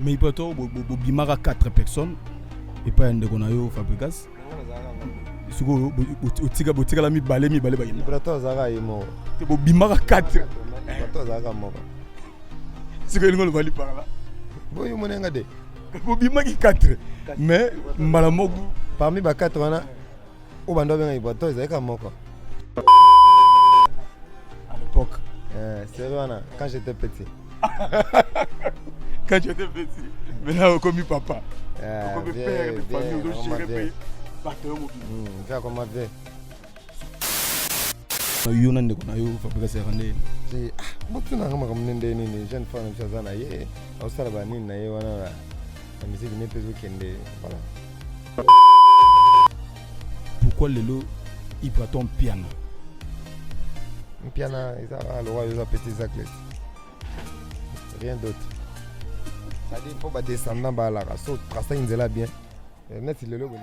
Mais ibrator, bobimaka 4 personnes epai ya ndeko na yo Fabrigas. Sikoyo otika botikala mibale mibale bakenda. Ibrator azalaka ye moko. Te, bobimaka 4. Ibrator azalaka moko. Sikoyo elingi oloba lipala. Boyo monenga de. Bobimaki 4 mais mbala moko. Parmi ba 4 wana oyo bando abenga Ibrator ezalaka moko. À l'époque. C'est wana quand j'étais petit. Quand j'étais petit. Maintenant okomi papa. Okomi père de famille, ozogérer mpe bato yo mobimba. Viens comment viens. Yo na ndeko na yo Fabrice yaka nde. Botunanga makambo nde nde nini jeune femme na biso aza na ye aosala banini na ye wana na musique ne mpe ezokende, voilà. Pourquoi lelo Ibrator Mpiana? Mpiana eza kaka lokwa yo oza petit Zacles, rien d'autre. C'est-à-dire mpo badescendant balaka so tracaki nzela bien neti lelo boye.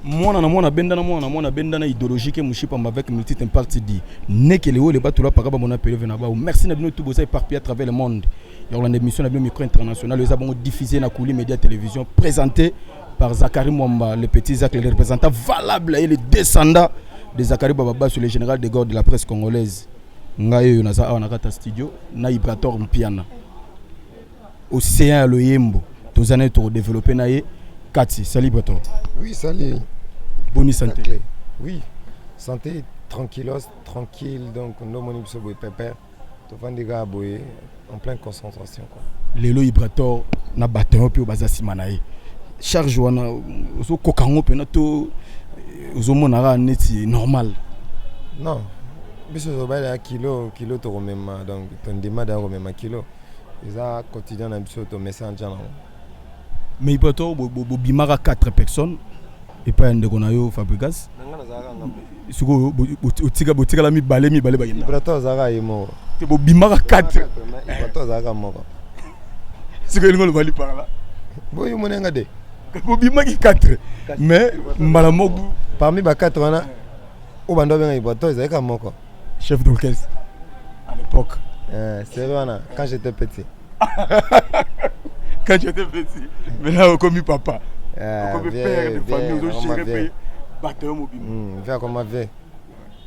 Mwana na mwana bendana, mwana na mwana bendana idéologique mushipamba avec multiple parti di nekele oyo le batula paka bamona peleve na bao. Merci na bino tout boza éparpillé à travers le monde ya kolanda émission na bino Micro International. Eza bongo diffusé na Kuli Média Télévision, présenté par Zachary Mwamba, le petit Zach, le représentant valable et le descendant de Zachary Bababasu, le général de Gaulle de la presse congolaise. Ngai oyo naza awa na kati ya studio na Ibrator Mpiana, océan ya loyembo. Toza na ye, tokodévelopper na ye kati. Salut Ibrator. Oui, salut. Boni santé? Clé. Oui, santé tranquillos, tranquille. Donc ndomoni biso boye pépère, tovandi kaka boye en pleine concentration, quoi. Lelo Ibrator na bataillon mpe oyo baza nsima na ye, charge wana ozokoka yango mpena to ozomona kaka neti normal? Non, biso tobalela kilo kilo, tokomema. Donc tondima daya komema kilo, eza quotidien na biso, tomesa ntia nango. Mais Ibrator, bobimaka 4 personnes epai ya ndeko na yo Fabrigas. Sikoyo otika botikala mibale mibale bakenda. Ibrator azalaka ye moko. Te, bobimaka 4. Ibrator azalaka moko. Sikoyo elingi oloba lipala. Boyo monenga de. Bobimaki 4 mais mbala moko. Parmi ba 4 wana oyo bando abenga Ibrator ezalaka moko. Chef d'orchestre à l'époque. C'est wana quand j'étais petit. Quand j'étais petit. Maintenant okomi papa. Okomi père de famille, ozogérer mpe bato yo mobimba. Viens comment viens.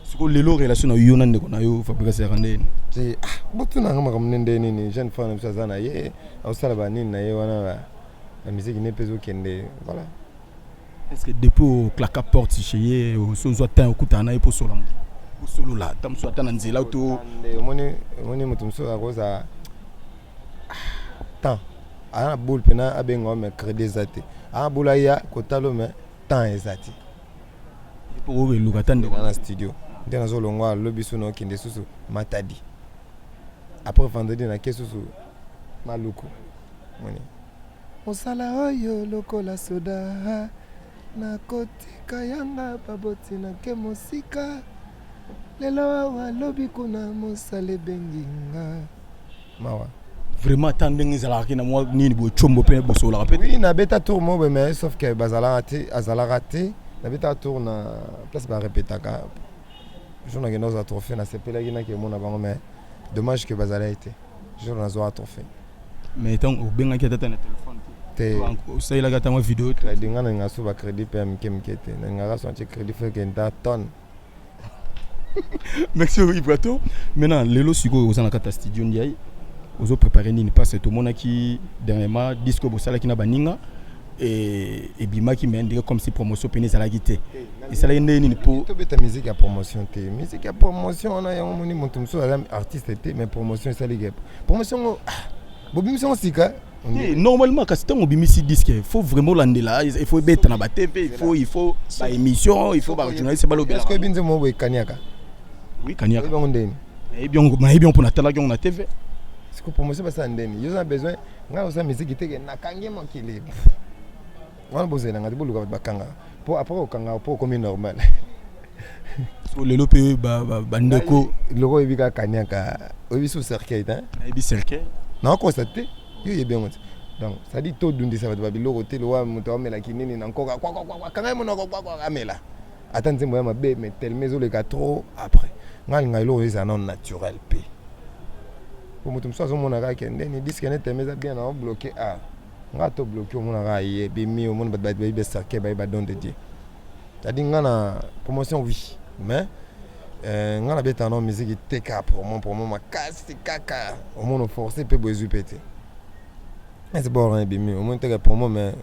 Sikoyo lelo relation na yo na ndeko na yo Fabrice yaka nde? Botunanga makambo nde nde nini jeune femme na biso aza na ye aosala banini na ye wana na musique ne mpe ezokende, voilà. Est ce que depuis oclaka porte chez ye, oso ozwa temps okutana na ye mpo osola osolola ata mosusu ata na nzela to? Omoni, omoni moto mosusu akozala temps aza na boule mpena abenga, mais crédit eza te. Aza na boule aya kotala, mais temps eza te. Mpo eluka ata ndeko. Na studio nde nazolongwa, alobi so naokende susu Matadi, après vendredi nake susu Maluku. Moni mosala oyo lokola soda, nakotika yanga baboti, nake mosika, lelo awa, lobi kuna, mosala ebengi nga, mawa. Vraiment, ata ndenge ezalaka na mwa nini boye, tshombo mpe bosololaka mpe? Oui, nabeta tour moko boye, mais sauf que bazalaka te, azalaka te. Nabetaka tour na place barepetaka. Jour nakenda kozwa trophée, nasepelaki nakemona bango, mais dommage que bazalaki te jour nazwaka trophée. Mais ntango obengaki ata na telefone? Te. Osalelaki ata mwa video? Crédit, nga nalinga so bacrédit mpe ya mike mike te. Nalingaka so atie crédit, faut ekenda tonne. Merci Ibrator. Maintenant lelo sikoyo oza na kati ya studio ndiai, ozoprépare nini? Parce que tomonaki dernièrement disque bosalaki na baninga ebimaki, mais ndenge comme si promotion pene ezalaki te. Esalaki ndenge nini po? Tobeta musique ya promotion te. Musique ya promotion wana yango moni moto mosusu aza artiste te, mais promotion esaliki promotion ngo bobimisi yango sika. Normalement kasi ntango obimisi disque, faut vraiment olandela, il faut ebeta na batv, il faut baémission, il faut bajournaliste balobela. Est-ce que oyebi nzembo moko boye, Kaniaka? Oui, Kaniaka. Oyebi yango ndeni? Nayebi yango, nayebi yango mpo natalaki yango na TV. Siko promotion basala ndeni? Yo oza na besoin ngai osala musique teke nakangi mokili wana, bozelanga te, boluka bato bakangaka. Po après okanga po okomi normal. So lelo pe ba ba ndeko loko oyebi kaka kaniaka oyebi sous cercueil te. Nayebi cercueil. Na kosa te. Yo yebi yango te. Donc ça dit to dundisa bato ba biloko te lowa moto amela kinini na nkoka kwa kwa kwa kanga ye monoko kwa kwa amela. Ata nzembo ya mabe mais tellement ezoleka trop après. Nga alinga eloko ezala nano naturel pe. Po moto mosusu azomona kaka ke ndeni disque ne tellement eza bien na bloquer ah. Nga to bloquer omona kaka ye bimi omona bato bayebi ba cercueil bayebi ba don de Dieu. C'est-à-dire nga na promotion oui mais euh, nga nabetaka nao musique te kaka promo promo makasi kaka omona force mpe boye ezwi mpe te esi bord ebimi omoni teke promo mais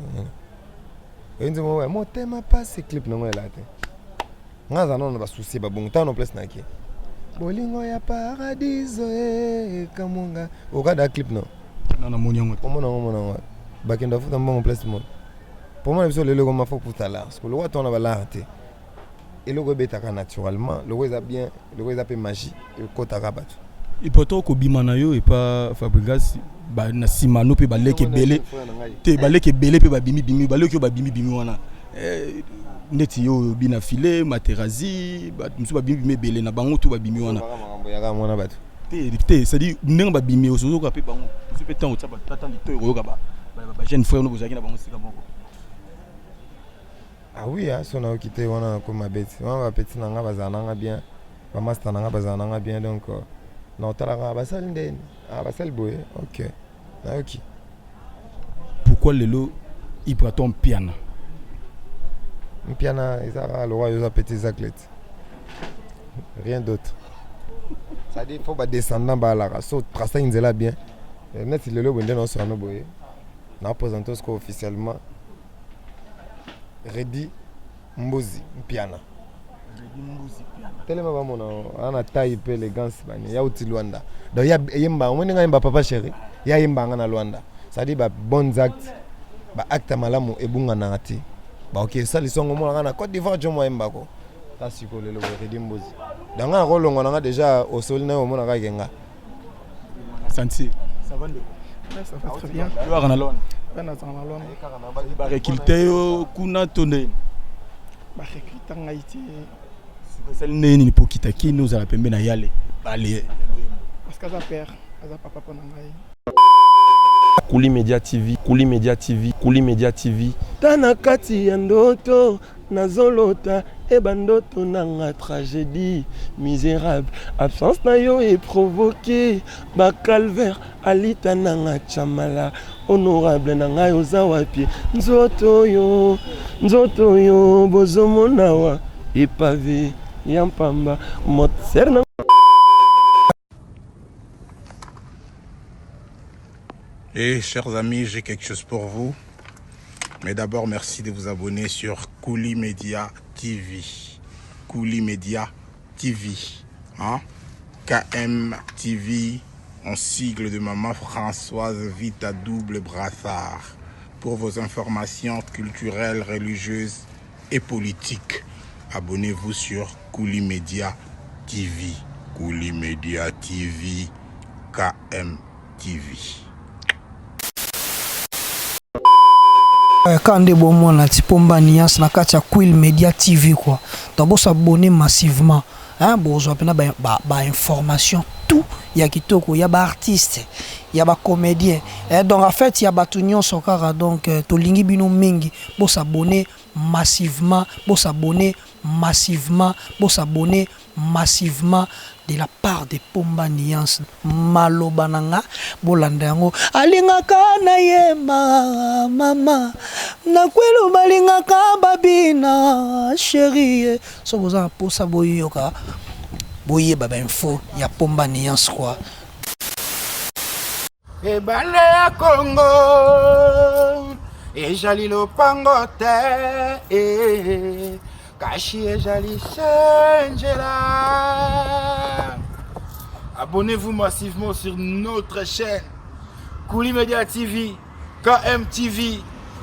oyi nzembo moko ya motema pasi clip nango ela te nga aza nano na basusi babongo ntango no place nake bolingo ya paradiso ekamwanga okada clip no namoni yango omona yango omona yango bakenda futa mbongo place moko Promo na biso lelo ekoma faut kuta lar parce que lokola tona ba lar te eloko ebetaka naturellement loko eza bien loko eza pe magie ekotaka bato. Et pourtant kobima na yo epa Fabregas ba na sima no pe baleki ebele te baleki ebele pe babimi bimi baleki oyo babimi bimi wana eh, neti yo oyo bina filet materazi bato mosusu babimi bimi ebele na bango to babimi wana yaka mwana bato te te c'est-à-dire ndenge babimi ozoyoka mpe bango ozo mpe ntango otya batata litoyi okoyoka ba ba jeune frère no bozalaki na bango esika moko. Ah oui hein, so nayoki te wana nakoma beti wana ba petit na nga bazala na nga bien ba master na nga bazala na nga bien donc euh, na otalaka basali ndeni ah basali boye ok nayoki. Pourquoi lelo Ibrator Mpiana? Mpiana eza kaka lokola yo oza petit Zaclet. Rien d'autre. C'est-à-dire faut ba descendant balaka so tracaki nzela bien. Eh, neti lelo boye nde naosala no boye. Na présenter siko officiellement Reddy Mbuzi Mpiana. Telema bamona aza na taille mpe elegance bani ya uti Luanda. Donc ya yemba omoni nga yemba papa chéri ya yemba nga na Luanda. C'est-à-dire ba bonnes actes ba actes malamu ebunganaka te. Ba ok esalisi yango omonaka na Côte d'Ivoire Jomo ayembako. Ta sikoyo lelo boye Reddy Mbuzi. Donc nga nakolongwa na nga déjà osoli na yo omonaka ke nga. Santi. Ça va ndeko? Ouais, ça va très bien. Yo aka na Luanda? Ouais, nazala na Luanda. Ba recruter yo kuna to ndeni? Ba recruter ngai te. Sikoyo esali ndenge nini mpo okita Kin ozala pembeni na Yale bale? Parce que aza père, aza papa mpo na ngai. Kuli Media TV, Kuli Media TV, Kuli Media TV. Ta na kati ya ndoto nazolota e bandoto nanga tragédie misérable absence na yo eprovoke ba calvaire alita nanga chamala honorable na ngai oza wapi nzoto yo nzoto yo bozomonawa epave ya mpamba motsere na Et chers amis, j'ai quelque chose pour vous. Mais d'abord, merci de vous abonner sur Kouli Media TV. Kouli Media TV. Hein? KM TV en sigle de maman Françoise Vita Double Brassard. Pour vos informations culturelles, religieuses et politiques, abonnez-vous sur Kouli Media TV. Kouli Media TV, KM TV. Kaka nde bomona ti pomba nuance na kati ya Quill Media TV quoi. Donc bo s'abonner massivement hein, bozwa pena ba, ba, ba information tout ya kitoko ya ba artistes ya ba comédiens eh, donc en fait ya bato nyonso kaka donc euh, tolingi bino mingi bo s'abonner massivement bo s'abonner massivement bo s'abonner massivement de la part de Pomba Nuance maloba na nga bolanda yango alingaka na ye ma mama na kwilu balingaka babina cherie so boza na posa boyoka boyeba ba info ya Pomba Nuance quoi. Ebale ya Congo ezali lopango te eh, kasi ezali se nzela. Abonnez-vous massivement sur notre chaîne Kouli Media TV, KMTV,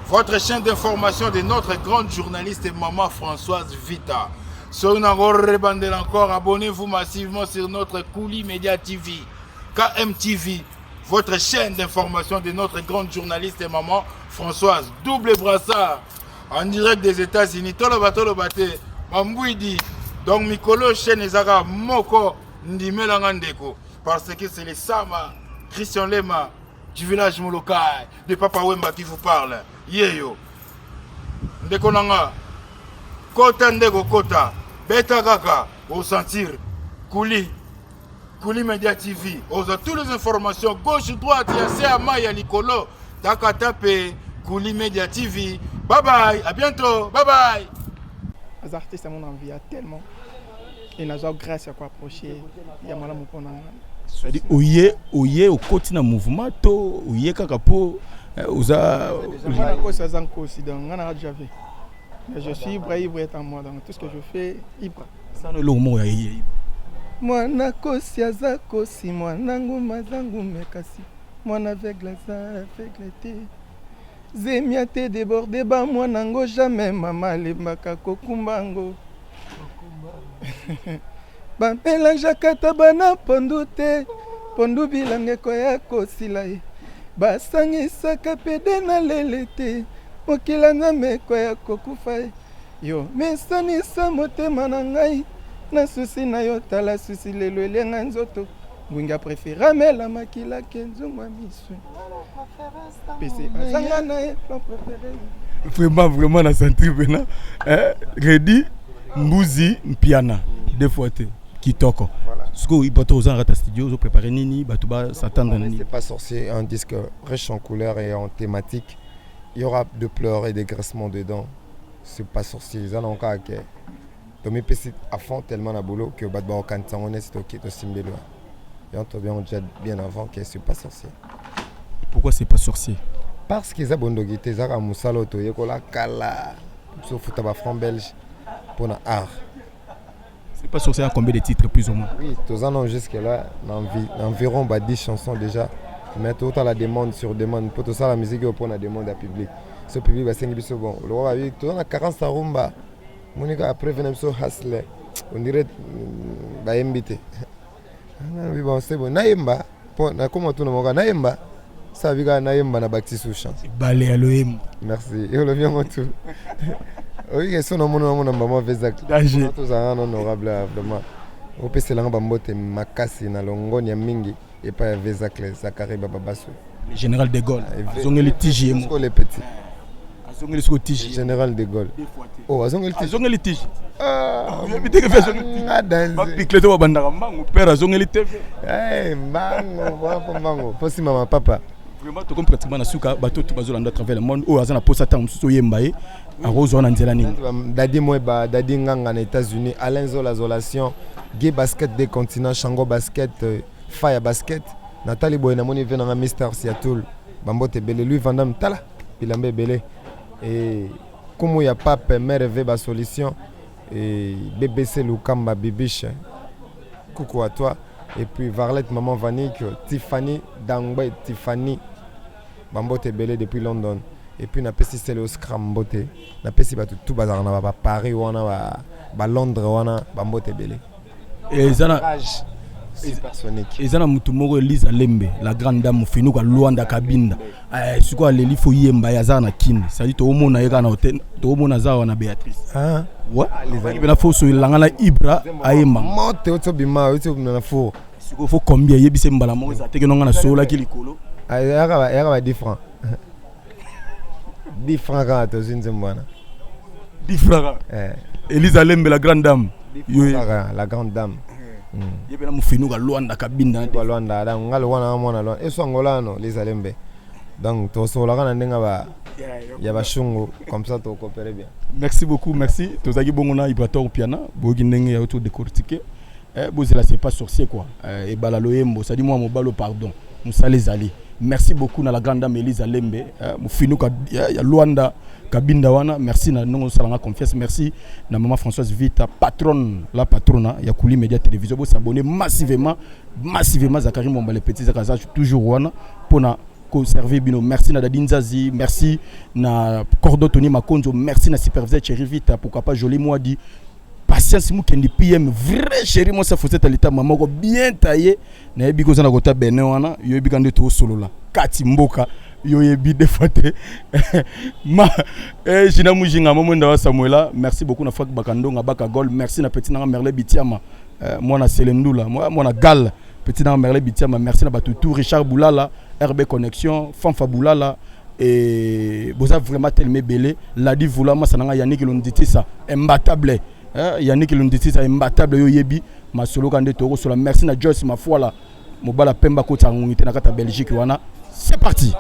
votre chaîne d'information de notre grande journaliste et maman Françoise Vita. Soyons encore, abonnez-vous massivement sur notre Kouli Media TV, KMTV, votre chaîne d'information de notre grande journaliste et maman Françoise Double Brassard. En direct des États-Unis. Toloba toloba te. Mambouidi. Donc mikolo chaîne ezaka moko ndimela nga ndeko parce que c'est les Sama Christian Lema du village Molokai de Papa Wemba qui vous parle. Yeyo. Ndeko nanga kota ndeko kota beta kaka osentir kuli Kuli Media TV ozwa toutes les informations gauche droite ya se ya mai ya likolo takata pe Kuli Media TV. Bye bye, à bientôt. Bye bye. Aza artiste ya mon envie tellement et nazwa grâce ya koapproche ya malamu mpona nga. C'est-à-dire oye oye okoti na mouvement to oye kaka mpo oza Nga nakosi aza nkosi, donc nga na déjà vu. Mais je suis Ibra, Ibra est en moi, donc tout ce que je fais, Ibra. Sana eloko moko ya ye. Mwana kosi aza kosi, mwana nguma aza ngume, kasi mwana aveugle aza aveugle te. Zemia te déborde ba mwana ngo jamais mama alembaka kokumba ngo. Bamelangeaka taba na pondu te, pondu bilanga ekoya kosila ye. Basangisaka pede na lele te, mokili ya Nzambe ekoya kokufa ye. Yo mesanisa motema na ngai na susi na yo, tala susi lelo elia ngai nzoto. Ngwinga préfère amela makila ke nzungu ya misu. Pese azanga na ye plan préféré. Vraiment, vraiment na sentir pena eh, Redi Mbuzi Mpiana deux fois te kitoko. Sikoyo bato oza na kati ya studio ozo préparer nini, bato ba s'attendre na nini? C'est pas sorcier, un disque riche en couleurs et en thématique. Il y aura de pleurs et des graissements dedans. C'est pas sorcier. Ils en ont encore que tomipesi à fond tellement na boulot que bato bakokanisa yango neti tosimbeli wana. Yango tobi yango déjà bien avant que c'est pas sorcier. Pourquoi c'est pas sorcier? Parce que eza bondoki te, ezaka mosala oyo toyekola kala, biso futa ba franc belge mpona art. C'est pas sorcier à combien de titres plus ou moins? Oui, toza nano jusque là na environ ba 10 chansons déjà, mais totala demande sur demande mpo tosala musique oyo mpona demande ya public. So public basengi biso, bon, lokola babi toza na 40 rumba monika après vena biso hasle, on dirait bayembi te. Nalobi bon, c'est bon, nayemba mpo nakoma tuna moko nayemba sabi kaka nayemba na bakisi sous chant. Bale ya loyembo. Merci, olobi yango tu. Oyi question namona namona mbama vezak Danger. Tozalaka na honorable vraiment opeselanga bambote makasi na longoni ya mingi epai ya Vezacle Zakari Bababasu. Le général de Gaulle azongeli TGM. Siko le petit azongeli siko TGM. Général de Gaulle. Oh, azongeli TGM. Azongeli TGM. Ah, oyebi te ke azongeli nga danse. Bapikle to babandaka mbangu, père azongeli TV. Eh, mbango wapo mbango po nsima mapapa. Vraiment tokomi pratiquement na suka. Bato to bazolanda à travers le monde oyo aza na posa ntango mosusu oyemba ye, akozwa na nzela nini? Dadi Mweba, Dadi Nganga na États-Unis, Alain Zola Zolation, Gay Basket des continents, Shango Basket, Fire Basket, Nathalie Boye namoni ve nanga Mister Siatul, bambote ebele, Louis Vandam tala bilamba ebele et kumu ya Pape Mère V ba solution et BBC Lukamba Bibiche, coucou à toi. Et puis Varlette Maman Vanik, Tiffany Dangbe, Tiffany bambote ebele depuis London. Et puis napesi sele Oscram mbote, napesi bato tout bazalaka na ba Paris wana, ba Londres wana, bambote ebele. Eza na Supersonique. Eza na mutu moko Elisa Lembe, la grande dame Mofinuka Luanda Kabinda. Sikoyo aleli fo yemba ye aza na Kini. C'est-à-dire toomona ye kaka na hotel, toomona aza wana Béatrice. Ah. Ouais, azalaki mpena fo soelanga na Ibra ayemba. Mote oti obima, oti obima na four. Sikoyo fo combien yebise mbala moko eza teke nonga na sololaki likolo. Ah, eyaka ba 10 francs. 10 francs kaka tozwi nzembo wana. 10 francs kaka. Elisa Lembe la grande dame. Yo Kaka la grande dame. Ye mpena Mofinuka Luanda Kabinda. Ba Luanda, donc nga lokwa na mwana Luanda. Eso Angola no Elisa Lembe. Donc tosololaka na ndenge ba ya bashungu comme ça tokopere bien. Merci beaucoup, merci. Tozaki bongo na Ibrator Piana, boyoki ndenge ya auto décortiquer. Eh, bozela c'est pas sorcier quoi. Eh, ebala loyembo, ça dit moi mobalo pardon. Musale zali. Merci beaucoup na la grande dame Elisa Lembe, eh, Mofinuka ya Luanda Kabinda wana. Merci na ndongo salanga confiance. Merci na maman Françoise Vita, patronne, la patrona ya Kuli Media Télévision. Bo s'abonner massivement, massivement. Zakari Mwamba le petit Zakaza toujours wana pona conserver bino. Merci na Dadi Nzazi, merci na Cordo Tony Makonzo, merci na superviseur Thierry Vita, pourquoi pas Jolie Mwadi, Patience Mukendi PM, vrai chéri moi ça faut être l'état maman bien taillé. Na yebi ko na kota Benin wana, yo yebi kande to solola kati mboka. Yo yebi des fois te. Ma eh Gina Mujinga Mamwenda wa Samuela, merci beaucoup na Franck Bakandonga Baka Gol, merci na petit nanga Merle Bitiama, euh, mwana Selendula, mwana Gal, petit nanga Merle Bitiama, merci na batutu Richard Boulala, RB Connexion, Fanfa Boulala et boza vraiment tellement belé, Ladi Vula Masananga Yannick Londitisa, imbattable. Eh, Yannick Londitisa imbattable yo yebi masolo kande toko sola merci na Joyce Mafuala mobala pemba kota ngongi te na kata Belgique wana. C'est parti.